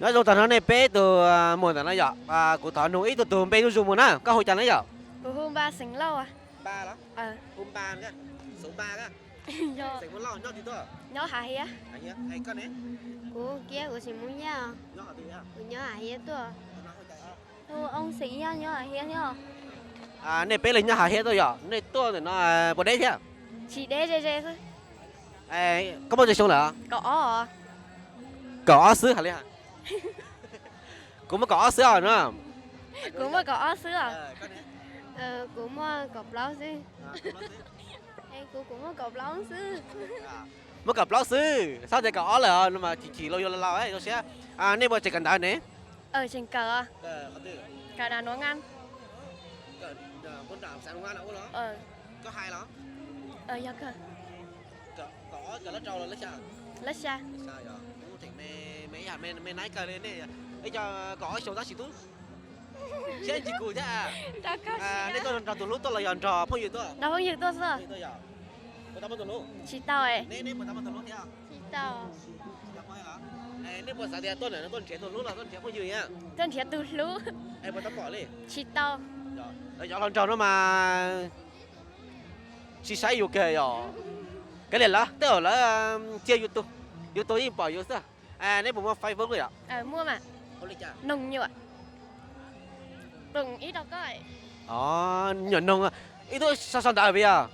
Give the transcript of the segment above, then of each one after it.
Nyob zoo tag nrho nej peb tug muam ntawm no yom. Kuv thov nug ib tug tug npe zuj zus mus na, koj hu cas na yom? Hu Npa xeem Lauj. Npa los? Hu Npa, xeem Npa. Xeem Lauj nyob twg tuaj? Nyob Hav Hiab. Koj ne? Kuv Kiab, kuv xeem Hmoob Yaj. Nyob qhov twg? Kuv nyob Hav Hiab tuaj. Hu Oob xeem Yaj nyob Hav Hiab thiab. Nej peb leeg nyob Hav Hiab tuaj yom, nej tuaj ntawm no puas deb thiab? Tsis deb, ze ze xwb. Koj muaj tsawg xyoo lawm? Kaum ob. Kaum ob xwb hais li. Kuv muaj kaum ob xwb os no. Kuv muaj kaum ob xwb os. Kuv muaj kaum plaub xwb. Kuv, kuv muaj kaum plaub xwb. Muaj kaum plaub xwb, txhob tias kaum ob lawm no mas chim chim los yuav laus laus zoo siab. Nej puas tseem kawm ntawv ne? Tseem kawm. Kawm nuav nqa. Koj hais los? Yog kawm. Lab xya. Me ib yam me naib kawg li nej, ib co kaum ob xyoo tab sis tub siab ntsis kuv thiab. Nej tuaj nrog tus hlub tuaj los yog nrog phooj ywg tuaj? Nrog phooj ywg tuaj xwb. Tsis tau. Tsis tau. Nej puas xav tias tuaj ntawm no tuaj nrhiav tus hlub los tuaj nrhiav phooj ywg thiab? Tuaj nrhiav tus hlub. Puas tau pom li? Tsis tau. Lawv cov hluas nraug no mas tsis saib yus kawg yom. Kav liam lawv, tej zaum lawv cia yus tus, yus tus yeej pom yus xwb. Nej puas muaj Facebook yom? Noog nyuam. Nyuam noog, ib tug sau sau ntawv puas yog?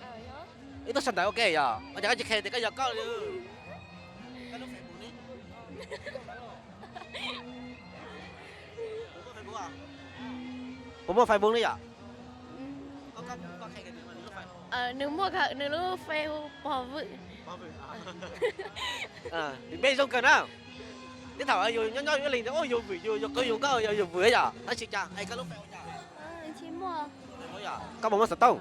Ib tug sau ntawv ua ke yom, ua cas koj tsis qhia tias koj yog koj li? Puas muaj Facebook ne yom? Nws muaj nws lub Facebook pog vwm. Npe zoo kawg na. Tej thaum yus nyob nyob ib leeg tias yus vwm, yus yog qw yus nkauj yog yus vwm yom, tab sis cas es koj lub Facebook cas? Koj puas muaj xov tooj?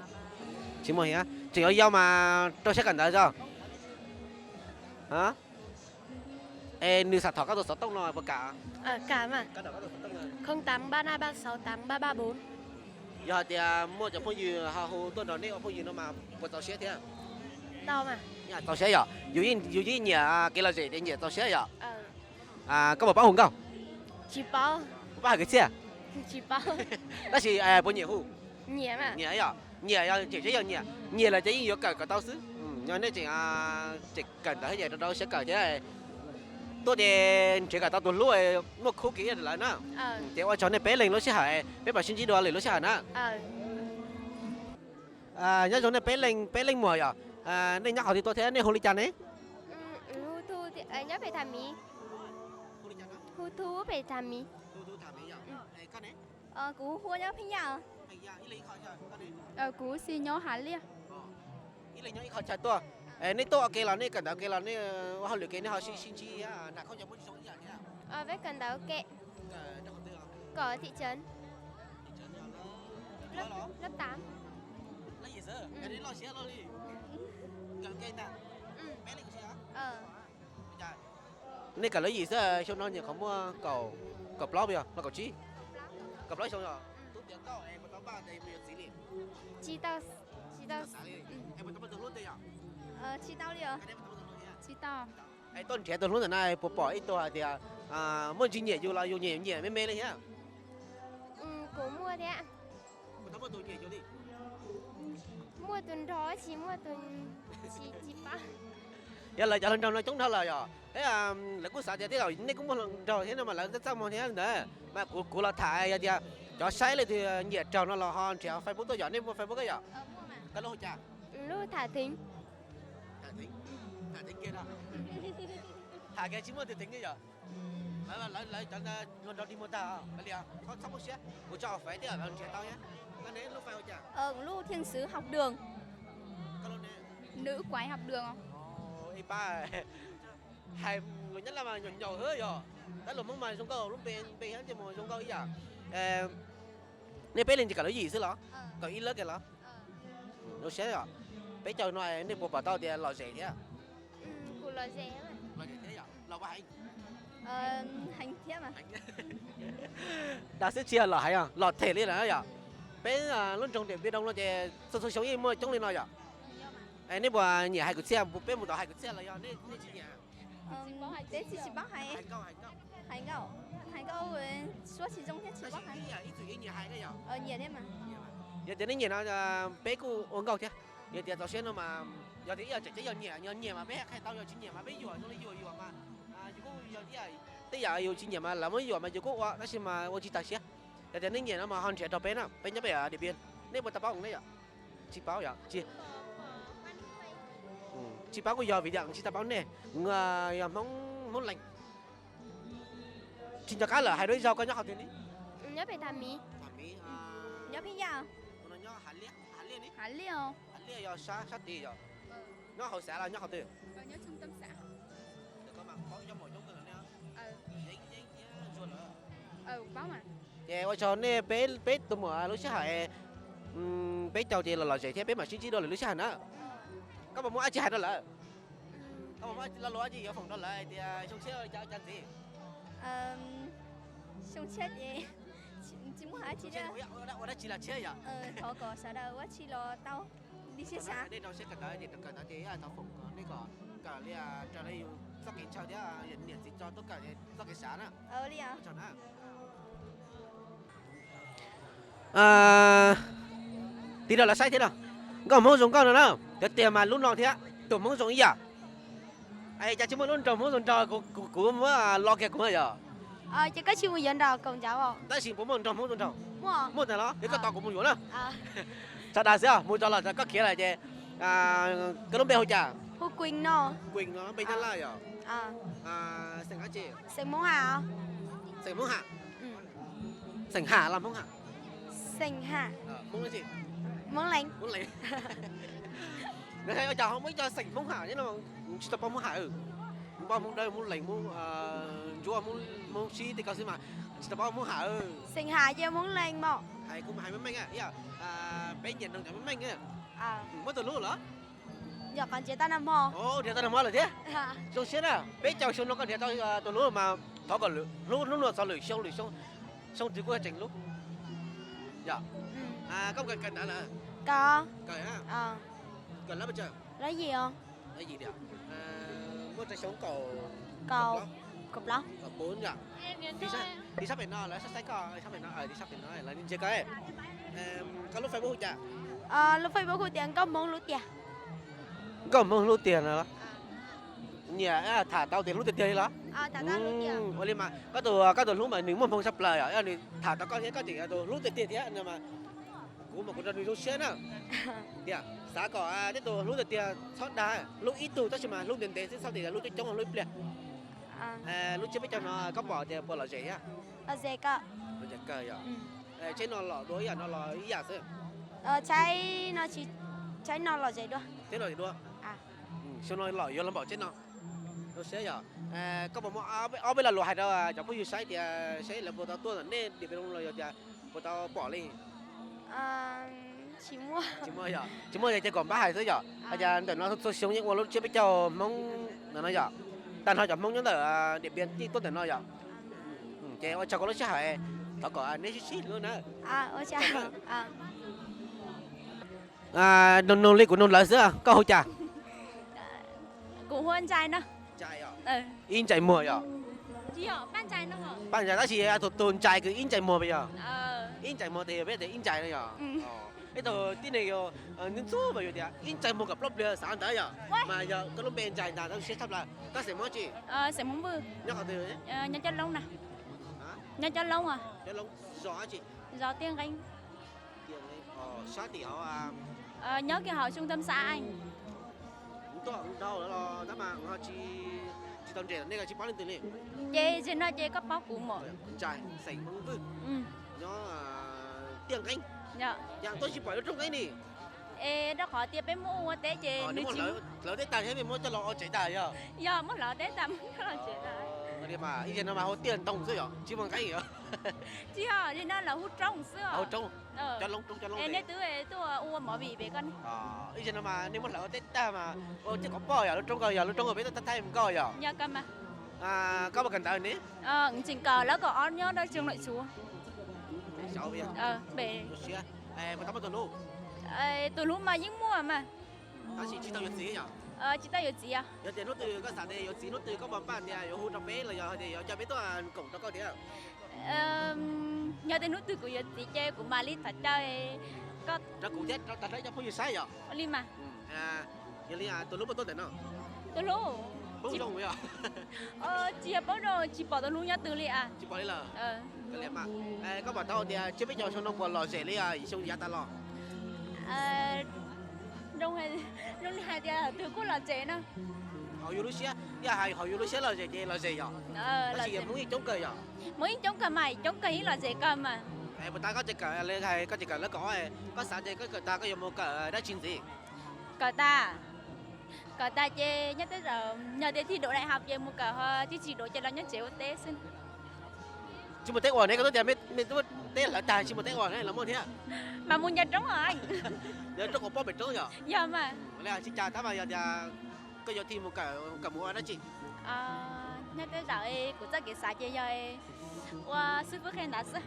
Tsis muaj thiab, tseem yau yau mas rau siab kawm ntawv tso. Es nws xav thov koj tus xov tooj no puas kam? Yog hais tias muaj cov phooj ywg ho hu tuaj nrog nej ua phooj ywg no mas puas txaus siab thiab? Txaus siab yom, yus yeej nyiam kev lom zem ces nyiam txaus siab yom. Koj puas paub hu nkauj? Puas paub hais kwv txhiaj? Tab sis puas nyiam hu? Nyiam yom, nyiam yog tseem siab yog nyiam, nyiam lawm ces yeej yuav kawm kom tau xwb. Yog nej tseem, tseem kawm ntawv thiab ces rau rau siab kawm thiab, tuaj ces nrhiav kom tau tus hlub muaj khub kev ib yam li lawv na. Ces ua tsaug nej peb leeg lub sij hawm, peb mam sib ntsib dua lwm lub sij hawm na. Nyob zoo nej peb leeg, peb leej muam yom, nej nyob qhov twg tuaj thiab nej hu li cas ne? Kuv Xi nyob Hav Liaj. Nej tuaj ua ke los nej kawm ntawv ke los nej ua hauj lwm ke nej ho sib sib ntsib hnav khaub ncaws muaj zoo ib yam thiab? Peb kawm ntawv ke. Kawm rau qhov twg? Kawm thị trấn. Lớp tám. Lab yim xwb, nej loj siab luaj li. Kawm ke ntag. Peb leej kuj si. Nej kawm lab yim xwb, xyoo no nyuam qhuav muaj kaum, kaum plaub yog los kaum tsib? Kaum plaub xyoo yog. Tub tiav koj es puas tau npaj tes mus yuav txiv li? Tsis tau, tsis tau xav li. Es puas tau muaj tus hlub tej yom? Tsis tau li os. Tsis tau. Es tuaj nrhiav tus hlub ntawm no puas pom ib tug hais tias muaj ntsis nyiam yus los yus nyiam nyiam me me li thiab? Kuv muaj thiab. Puas tau muaj tus nyiam yus li? Muaj tus nrog tsis muaj tus tsis tsis paub. Yog lawv cov hluas nraug no coob dhau lawm yom, lawv kuj xav tias tej zaum nej kuj muaj hluas nraug thiab no mas lawv txaj muag thiab ntawd. Mas kuv, kuv los tham yog tias cov saib leej twg nyiam raug no los ho nrhiav Facebook tuaj yom, nej muaj Facebook yom? Koj lub hu cas? Lub tham theev. Tham theev kiag no. Tham kiag tsis muaj tus theev li yom. Lawv, lawv cov hluas nraug dig muag tag li, txhob muaj siab, kuv tso fais tej zaum lawv nrhiav tau thiab. Koj ne lub fais hu cas? Lub Thiên Sứ học đường. Koj lub ne? Nữ quái học đường. Ib pab hais lus Nyab Laj mas nyaum nyaum xwb yog, tab luag Hmoob mas zoo nkauj lub npe, npe thiab ntsej muag zoo nkauj ib yam. Nej peb leeg tsis kawm lub yim xwb los? Kawm ib lab kiag los? Zoo siab yom. Peb caug no nej puas pom tau tias lom zem thiab? Lom zem thiab yom, lom ua heev. Dag xwb tsis yog lom heev, lom them li lawm yom. Peb lub nroog Điện Biên Đông no ces txhua txhua xyoo yeej muaj coob li no yom. Nej puas nyiam hais kwv txhiaj, peb mus tom hais kwv txhiaj los yog nej tsis nyiam? Peb tsis, tsis paub hais. Hais nkauj, hais nkauj, hais nkauj, suab tsis zoo thiab tsis paub hais. Nyiam thiab mas. Yog tias nej nyiam no peb kuj ua nkauj thiab. Yog tias txaus siab no mas, yog tias ib yam tseem ceeb yog nyiam, yog nyiam mas peb qhia tau, yog tsis nyiam mas peb yuam zoo li yuam yuam mas, yus kuj yog ib yam, tej yam yus tsis nyiam mas lawv muab yuam mas yus kuj ua, tab sis mas ua tsis tag siab. Yog tias nej nyiam no mas ho nrhiav rau peb na, peb nyob pem Điện Biên. Nej puas tau paub ne yom? Tsis paub yom? Tsis, tsis paub kuj yog vim tias tsis tau paub nej. Yog Hmoob, Hmoob Lees. Tsis nco qab lawm, hais dua ib zaug, koj nyob qhov twg ne? Nyob pem Tham Miv. Tham Miv. Nyob Phij Yaj. Hav Liaj. Hav Liaj yog sab tid yom? Nyob hauv xav los nyob qhov twg? Ces ua tsaug nej peb, peb tus muam lub sij hawm, peb caug ces los lom zem thiab peb mam sib ntsib dua lwm lub sij hawm na. Koj puas muaj dab tsi hais rau lawv? Koj puas muaj lo lus dab tsi yuav foom rau lawv hais tias xyoo tshiab ua cas ntxiv? Xyoo tshiab ces tsis muaj dab tsi, ua dab tsi los tshiab yom? Thov kom sawv daws ua tsi los tau li siab xav. Nej rau siab kawm ntawv ces kawm ntawv ces thov foom kom nej kom kawm li raws li yus txoj kev ntshaw thiab niam txiv tso tuaj kawm txoj kev xav na. Li na. Tig rau lawv saib thiab no. Nkauj Hmoob zoo nkauj no na, tiag tiag mas lub no thiab tus Hmoob zoo ib yam. Es cas tsis muaj lub nraug Hmoob zoo nraug, kuv muab lo kiag kuv yom. Ces koj tsis mus yuav nraug Kaus Ntsav os? Tab sis puas muaj nraug Hmoob zoo nraug? Muaj. Muaj tas los, es koj tos kuv mus yuav na. Sawv daws xwb, mus tso los koj khiav lawm ces, koj lub npe hu cas? Hu Kuis no. Kuis no, npe Nyab Laj yom? Xeem dab tsi? Xeem Hmoob Ham. Xeem Hmoob Ham. Xeem Ham los Hmoob Ham? Xeem Ham. Hmoob dab tsi? Hmoob Lees. Hmoob Lees. Ua cas ho muaj ib co xeem Hmoob Ham thiab no, tsis tau paub Hmoob Ham. Paub Hmoob Dawb, Hmoob Lees, Hmoob Ntsuab, Hmoob Sib tej ko xwb mas tsis tau paub Hmoob Ham. Xeem Ham ces Hmoob Lees mas. Hais kuv mas hais meej meej, peb nyiam nrog cov meej meej. Muab tus hlub los? Yog qhov nrhiav tau nag hmo. Nrhiav tau nag hmo lawm thiab. Zoo siab na, peb caug xyoo no koj nrhiav tau tus hlub mas thov kom hlub hnub no txog lwm xyoo, lwm xyoo, xyoo twg kuj tseem hlub. Yog koj kawm ntawv lawm? Kawm, kawm lab pes tsawg? Lab yim. Lab yim tiag. Muaj rau xyoo kaum, kaum plaub, kaum plaub yom. Tiv sab pem no lawv saib saib koj, tiv sab pem no, tiv sab pem no lawv ntsia koj. Koj lub Facebook hu cas? Lub Facebook hu tias Nkauj Hmoob Hlub Tiag. Nkauj Hmoob Hlub Tiag no los? Nyiam tham tau tias hlub tiag tiag li los? Ua li mas koj tus, koj tus hlub mas nws muaj hmoo tshaj plaws yom, yog nws tham tau koj thiab koj tseem yog tus hlub tiag tiag thiab no mas kuv mas kuv nrog nws zoo siab na. Tias xav kom tej tus hlub tiag tiag txhob dag, hlub ib tug tab sis mas hlub ntev ntev xwb, txhob tias hlub coob coob hlub ib pliag. Lub tsiab peb caug no koj pom tias puas lom zem thiab? Lom zem kawg yom. Tsheb no los dua ib yam no los ib yam xwb? Tsheb no lom zem dua. Tsheb no lom zem dua. Xyoo no los yuav los npaum tsheb no. Zoo siab yom. Koj puas muaj ob peb lo lus hais rau cov phooj ywg saib tias saib lawv puas tau tuaj ntawm nej Điện Biên los yog tias puas tau pom li? Tsis muaj yom, tsis muaj yog ces kom npab hais xwb yom. Hais tias ntawm no txhua xyoo yeej ua lub tsiab peb caug Hmoob ntawm no yom. Tag nrho cov Hmoob nyob ntawm Điện Biên yeej tuaj ntawm no yom. Ces ua tsaug koj lub sij hawm, thov kom neb sib sib hlub na. Nug nug li kuv nug lawv xwb, koj hu cas? Kuv hu Ntsais no. Ib Ntsais Muag yom? Paj Ntsais tab sis tus tus Ntsais kws Ib Ntsais Muag pes yog? Ib Ntsais Muag tes yog peb tias Ib Ntsais no yom? Ib tug tib neeg yog ntxub ntxub mas yus tias Ib Ntsais Muag kom plaub pliag xav ntawd yom? Mas yog koj lub npe Ntsais ntag, tau siab tshaj plaws. Koj xeem Hmoob tsi? Nyob qhov twg? Nyob Cob Loob na. Nyob Cob Loob. Cob Loob zos dab tsi? Zos Tiaj Nqeeb. Sab tim hauv, nyob kiag hauv xyoo tam xav. Tuaj dhau lawm los tab mas ho tsis, tsis tau nres nej los tsis paub leej twg li. Ces zaum no ces koj paub kuv mas. Ntsais, xeem Hmoob Vwj, nyob Tiaj Nqeeb. Ces tuaj tsis pom lub Roob Nqeeb ni. Es rau qhov tias peb muab ua teb ces nws tsis, hlawv teb tag thiab muab coj los ua tsev tag yog? Yog muab hlawv teb tag muab coj los tsev tag. Ib zaug no mas hu Tiaj Ntoo xwb yog tsis muaj Nqeeb yog? Tsis yog, zaum no lawv hu Roob xwb. Hu Roob. Cov Loob, Roob Cov Loob. Es nej twb tuaj ua movie pem koj ne? Ib zaug no mas nej muab hlawv ua teb tag mas ua coj kom pom yog lub Roob ko yog lub Roob ko peb tuaj thaij mus nkauj yog? Koj puas kawm ntawv ne? Tseem kawm lawv kaum ob nyob rau trường nội trú. Tus hlub mas yeej muaj mas. Tab sis tsis tau yuav txiv yog? Tsis tau yuav txiv os. Yog tias hnub twg koj xav tias yuav txiv hnub twg koj puas npaj tias yuav hu rau peb los yog tias yuav coj peb tuaj koom rau koj thiab? Yog tias hnub twg kuv yuav txiv ces kuv mam li thov caw koj rau kuv thiab rau tag nrho cov phooj ywg saib yom. Ua li mas. Yog li tus hlub puas tuaj ntawm no? Tus hlub? Poob zoo yom. Tsis yog poob zoo, tsis pom tus hlub nyob twg li as. Tsis pom li lawm. Koj pom tau tias tsiab peb caug xyoo no puas lom zem li xyoo yav tas los? Zoo li hais tias twg kuj lom zem na. Hauv yus lub siab, yog hais hauv yus lub siab lom zem ces lom zem yom. Tab sis Hmoob yeej coob kawg yom. Hmoob yeej coob kawg mas, coob kawg yeej lom zem kawg mas. Puas tas koj tseem kawm, hais koj tseem kawm lawv kom, koj xav tias koj kawm tas koj yuav mus kawm dab tsi ntxiv? Kawm tas, kawm tas ces nyob teb zaum yog tias thiaj duav daim hauv ces mus kawm, ho thiaj tsis duav ces los nyob tsev ua teb xwb. Tsis muaj teb ua ne, koj twb tias mej tub teb lawv tag tsis muaj teb ua ne los muaj thiab. Mas mus ncav roob os. Ncav roob kom pob pem roob yom. Yog mas. Ua li tsis cas tab mas yog tias koj yuav thiaj mus kawm, kawm mus ua dab tsi? Nyob teb zaum kuv txoj kev xav ces yog ua xib fwb qhia ntawv xwb.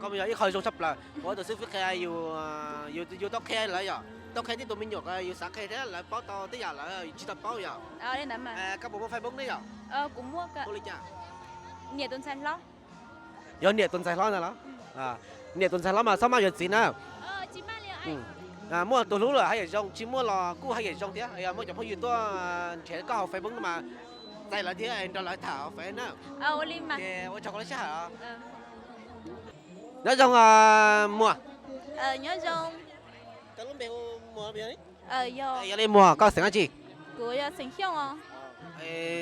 Koj mus yog ib qho zoo tshaj plaws, ua tus xib fwb qhia yus, yus tau qhia lawv yom, tau qhia tib tug me nyuam ko yus xav qhia thiab lawv paub tau tej yam lawv tsis tau paub yom. Koj puas muaj Facebook ne yom? Kuv muaj. Hu li cas? Niam tus ntxhais hlob. Yog niam tus ntxhais hlob ntag los? Niam tus ntxhais hlob mas txhob maj yuav txiv na. Muaj tus hlub lawm haj yam zoo, tsis muaj los kuj haj yam zoo thiab. Yog muaj cov phooj ywg tuaj nrhiav koj hauv Facebook no mas txais lawv thiab nrog lawv tham hauv Face na. Ces ua tsaug koj lub sij hawm. Nyob zoo Muas. Koj lub npe hu Muas. Yog li Muas koj xeem dab tsi? Kuv yog xeem Xyooj os.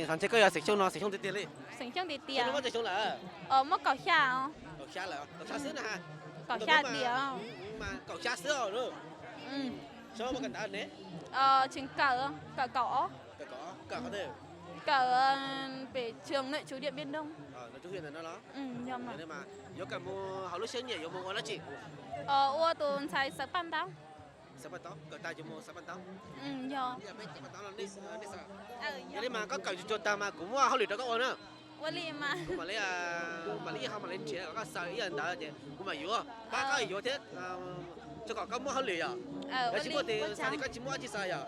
Xav ntshe koj yog xeem Xyooj no xeem Xyooj tiag tiag li. Xeem Xyooj tiag tiag. Muaj xyoo lawm? Muaj kaum xya os. Kaum xya lawm, kaum xya xwb na. Kaum xya tiag. Kaum xya xwb os. Tseem kawm, kawm kaum ob. Kawm qhov twg? Kawm pem trường nội trú Điện Biên Đông. Yuav kawm mus hauv lub siab nyiam yuav mus ua dab tsi? Ua tus ntxhais xaws paj ntaub. Xaws paj ntaub, kawm tag yuav mus xaws paj ntaub. Yog li mas koj kawm tsuag tsuag tag mas kuv muaj hauj lwm rau koj ua na. Ua li mas. Kuv mam li, mam li ib qho mam li nrhiav kom koj xaws ib yam ntawd ces kuv mam yuav, pab koj yuav thiab, tso kom koj muaj hauj lwm yom. Yog tsis muaj tes xaws ces koj tsis muaj dab tsi xaws yom.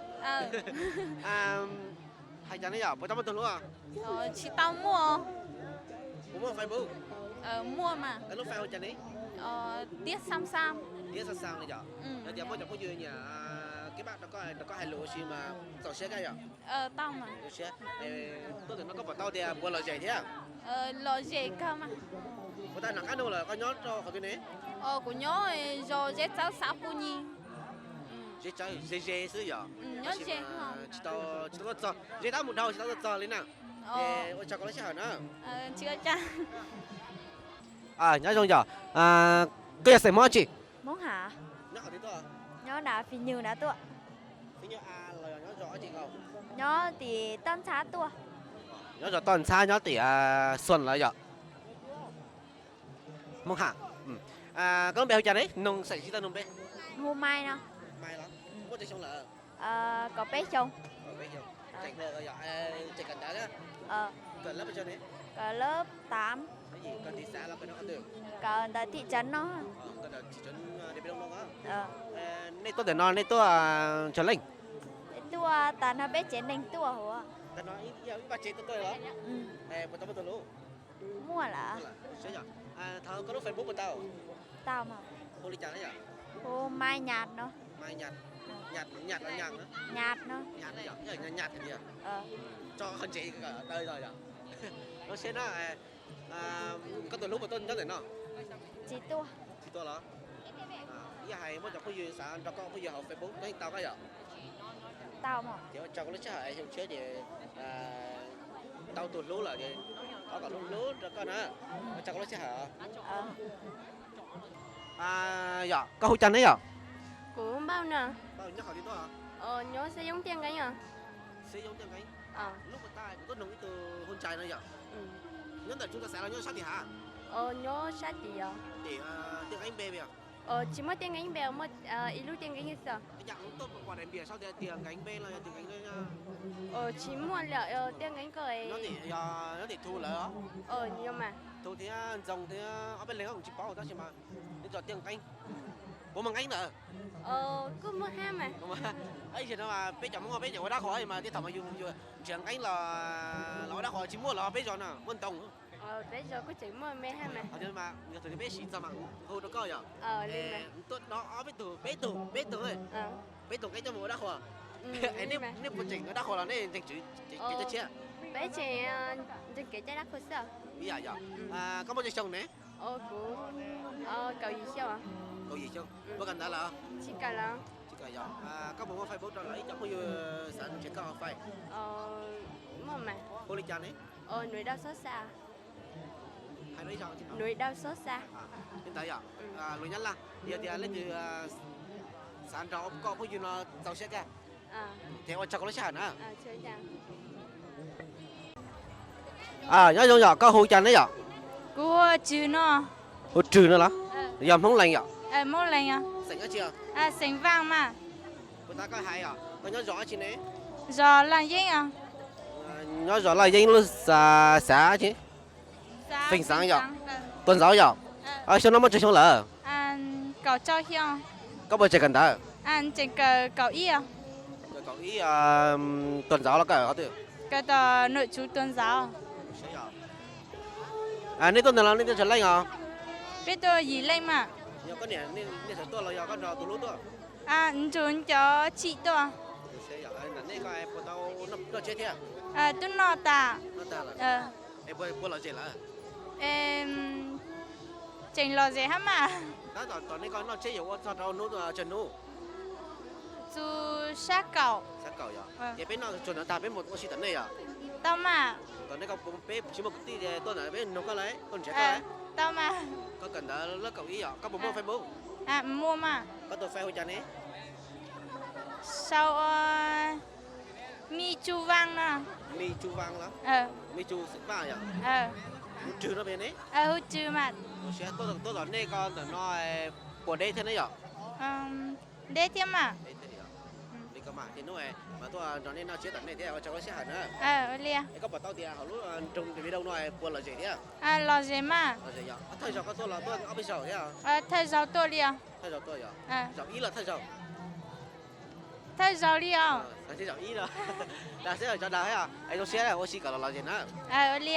Hais cas ne yom, puas tau muaj tus hlub? Tsis tau muaj. Puas muaj Facebook? Muaj mas. Koj lub Face hu cas ne? Tiab Xam Xam. Tiab Xam Xam li yom. Yog tias muaj cov phooj ywg nyiam kev pab rau koj, rau koj hais lus ua si mas txaus siab kawg yom. Tau mas. Tuaj ntawm no koj pom tau tias puas lom zem thiab? Lom zem kawg mas. Puas tau nram qab no lawm, koj nyob rau qhov twg ne? Kuv nyob zos Zeb Txawb, xã Phu Nyi. Zeb Txawb ze ze xwb yom. Nyob ze. Tsis tau, tsis tau tuaj txog, ze tab mus dhau tsis tau tuaj txog li na. Ces ua tsaug koj lub sij hawm na. Nyob zoo yom. Koj yog xeem Hmoob dab tsi? Hmoob Ham. Nyob qhov twg tuaj? Nyob nram Fim Nywg nrad tuaj. Fim Nywg los yog nyob zos dab tsi? Nyob tim Toj Ntxhab tuaj. Nyob zos Toj Ntxhab nyob tim Xuas lawm yom. Hmoob Ham. Koj lub npe hu cas ne? Noog xeem tsis tau noog npe. Hu Mai no. Mai los? Muaj tsawg xyoo lawm? Kaum peb xyoo. Kaum peb xyoo. Tseem hluas yom, tseem kawm ntawv thiab. Kawm lab pes tsawg ne? Kawm lab tav. Kawm tim xav los kawm rau qhov twg? Kawm ntawm thim tsev no. Kawm ntawm thim tsev Dej Pej Looj no. Nej tuaj ntawm no nej tuaj tsawg leej? Tuaj tas no peb tsev neeg tuaj hauv. Tas no ib vaj tsev tuaj tuaj los? Puas tau muaj tus hlub? Muaj lawm. Thaum koj lub Facebook puas tau? Tau mas. Hu li cas na yom? Hu Mai Nyas no. Mai Nyas. Nyas los Nyas? Nyas no. Nyas no yom, Nyas Nyas tiag. Tso qhov ntsev daws los yom. Lub siab no, koj tus hlub puas tuaj nyob ntawm no? Tsis tuaj. Tsis tuaj los? Ib yam hais muaj cov phooj ywg xav nrog koj phooj ywg hauv Facebook koj yeej tau koj yom? Tau mas. Ces ua tsaug koj lub sij hawm xyoo tshiab ces tau tus hlub lawm ces thov kom hlub hlub rau koj na. Ua tsaug koj lub sij hawm. Yog koj hu cas ne yom? Kuv Npauj no. Nyob qhov twg tuaj? Nyob Xeeb Yooj Tiaj Nqeeb os. Xeeb Yooj Tiaj Nqeeb. Hnub puas tau kuv tuaj noog ib tug hu ntsais no yom? Nyob ntawm tsev tau xav los nyob sab tim hav? Nyob sab tim yom. Tim Tiaj Nqeeb npe yom? Tsis muaj Tiaj Nqeeb npe, muaj ib lub Tiaj Nqeeb xwb. Yam kuv tuaj pom daim npias sau tias Tiaj Nqeeb npe los yog Tiaj Nqeeb npe? Tsis muaj li, Tiaj Nqeeb ko. Nyob tim, yog nyob tim Thu lawv? Yog mas. Thu thiab Ntxoo thiab ob peb leeg kuv tsis paub tab sis mas nej tso Tiaj Nqeeb. Puas muaj nqeeb ntawd? Kuj muaj hab mas. Ib zaug no mas peb cov Hmoob peb nyiam ua dab qhuas mas tej thaum mas yus nrhiav nqeeb los los ua dab qhuas tsis muaj los peb zos no muaj ntoo. Peb zos kuj tseem muaj me hab mas. Yog tus peb siv txog mas hu rau koj yom. Tuaj dob ob peb tug, peb tug, peb tug, peb tug nqeeb coj mus ua dab qhuas. Nej puas tseem ua dab qhuas los nej nceeg kev cai tshiab? Peb tseem nceeg kev cai dab qhuas xwb. Ib yam yog. Koj muaj tsawg xyoo ne? Kuv kaum yim xyoo. Kaum yim xyoo. Puas kawm ntawv lawm? Tsis kawm lawm. Tsis kawm yog. Koj puas muaj Facebook rau lawv ib co phooj ywg xav nrhiav koj hauv Face? Muaj mas. Hu li cas ne? Nws dau xob xa. Nws dau xob xa. Li ntawd yom. Lus Nyab Laj, yog tias leej twg xav nrog koj phooj ywg no txaus siab kawg, ces ua tsaug koj lub sij hawm na. Nyob zoo yom, koj hu cas ne yom? Kuv hu Rwg no. Hu Rwg no los? Yog Hmoob Lees yom? Xeem dab tsi? Xeem Vaj mas. Puas tas koj hais os, koj nyob zos dab tsi ne? Zos Laj Yeeb os. Nyob zos Laj Yeeb lub xav dab tsi? Feem Xav yom? Tuam Ntxauv yom? Xyoo no muaj tsawg xyoo lawm? Kaum rau xyoo. Koj puas tseem kawm ntawv? Tseem kawm kaum ib. Kaum ib, Tuam Ntxauv los kawm qhov twg? Kawm tom Nom Tswv Tuam Ntxauv. Nej tuaj ntawd los nej tuaj tsawg leej os? Peb tuaj yim leej mas. Yog koj niam nej sawv tuaj los yog koj nrog tus hlub tuaj? Nrog cov tsim tuaj. Nej koj puas tau noj tsheb thiab? Twb noj tas. Puas lom zem lawm? Tseem lom zem hab mas. Tab tom nej koj noj tsheb yuav ua txog rau hnub tsawg hnub? Txug sab kaum. Sab kaum yog. Ces peb noj tsuag ntawd tag peb mus ua si tom nej yom? Tau mas. Tom nej koj, peb tsis muaj kwv tij tuaj ntawd peb nug koj lawm, tuaj nrhiav koj. Tau mas. Koj kawm ntawv lab kaum ib yom, koj puas muaj Facebook? Muaj mas. Koj tus Face hu cas ne? Sau ua Mi Tsu Vaj no. Mi Tsu Vaj los? Mi Tsu Vaj yom? Hu Rwg no pes ne? Hu Rwg mas. Tuaj tom nej koj ntawm no puas deb thiab ne yom? Deb thiab mas. Li koj mas, ces hnub mas tuaj nrog nej noj tsheb tom nej thiab ua tsaug koj lub sij hawm na. Es koj pom tau tias hauv lub nroog video no puas lom zem thiab? Lom zem mas. Thawj zaug koj tuaj los tuaj ob peb zaug thiab? Thawj zaug tuaj li os. Thawj zaug tuaj yog? Zaum ib los thawj zaug? Thawj zaug li os. Zaum ib los. Dag xwb cov dag thiab. Es zoo siab ua si kom lom zem na. Ua li.